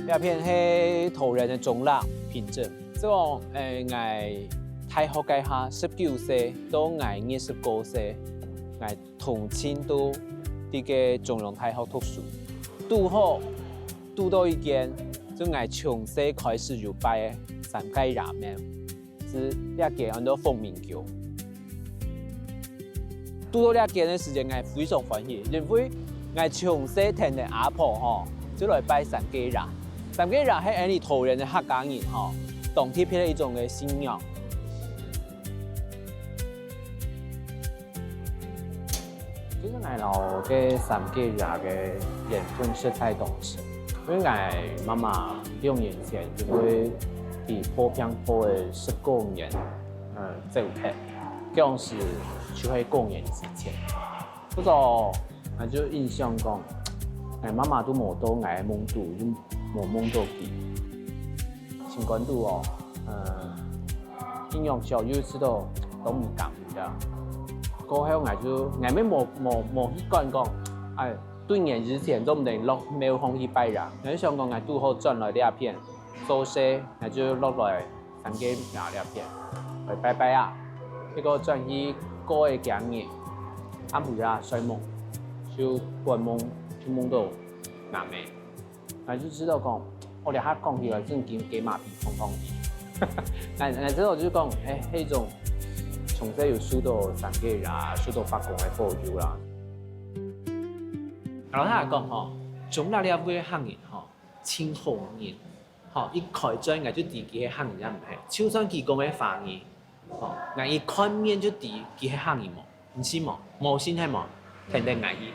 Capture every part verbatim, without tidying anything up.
這片係桃園个中壢平鎮。所以講，誒，𠊎大學該下，十九歲到𠊎二十過歲，𠊎通勤都在該中央大學讀書。堵好，堵到一間，就𠊎從細開始有拜个三界拉麵，係這間安到鳳鳴宮。 堵到這間个時間，𠊎非常歡喜，因為𠊎從細跈等阿婆吼，就來拜三界拉。三界拉係𠊎俚桃園个客家人吼，當特別个一種个信仰。其實𠊎摎該三界拉个緣分實在當深，因為𠊎媽媽兩年前就會在破病破个十過年，嗯，走忒。 當時就係過年之前。不過，𠊎就印象講，𠊎媽媽都無到𠊎个夢肚，又無夢到佢。心肝肚哦，呃，印象上又試著當毋甘个。過後𠊎就，𠊎乜無，無，無去管講，哎，對年之前做毋得落廟方去拜啦。𠊎就想講，𠊎堵好轉來這片，做事，𠊎就落來 三界拉這片，來拜拜啊。結果轉去過个幾日，暗晡夜睡目，就發夢，就夢到阿姆。𠊎就知道講，哦，這下講起來正經雞嫲皮碰碰皮。𠊎，𠊎知道就講，哎，該種從細有受到三界拉，受到伯公个保佑啦。老實講吼，中壢這位个客人吼， 盡好人。吼，一開嘴𠊎就知佢係客人也毋係，就算佢講个華語，吼，𠊎一看面就知佢係客人無？毋係無？無信係無？跈等𠊎去。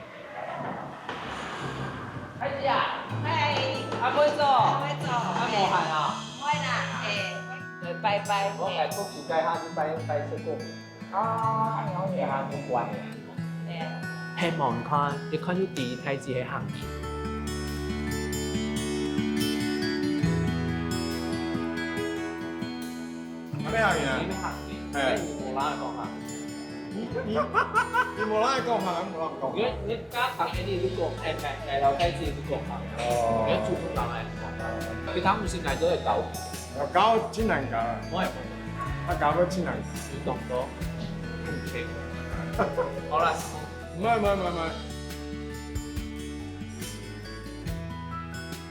孩子啊，嗨，阿妹做，阿妹做，阿妹喊啊，妹啦，哎，拜拜，我來恭喜該下去拜拜這個。 啊，恁樣也還不慣呢。對啊。係無？你看，一看就知大姊係客人。阿妹客人啊？你係客人，嘿。你無拿來講客人。你，你，你無拿來講客人，無拿來講。你，你家常个你就講，哎，來，來，老大姊就講客人。哦。你主動拿來講客人。其他毋係，𠊎都會搞。 要搞盡難搞啊。我也不會。他搞到盡難搞。你懂不？OK。好了。毋係，毋係，毋係，毋係。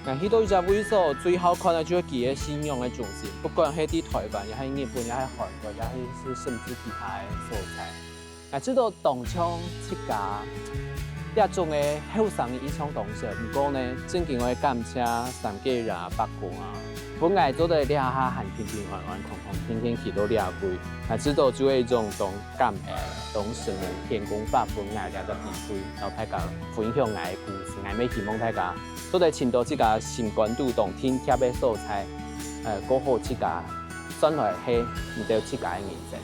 𠊎去到一隻位所，最好看个就係佢个信仰个中心，不管係在臺灣，也係日本，也係韓國，也係，係甚至其他个所在。 𠊎知道當像自家這種个後生个印象當深，毋過呢，正經愛感謝三界拉伯公啊，分𠊎做得這下還平平安安、康康健健企到這位。𠊎知道就係一種當感恩、當承蒙天公伯分𠊎這隻機會，摎大家分享𠊎个故事。𠊎乜希望大家做得尋到自家心肝肚當定貼个所在，呃，過好自家，算來係你兜自家个人生。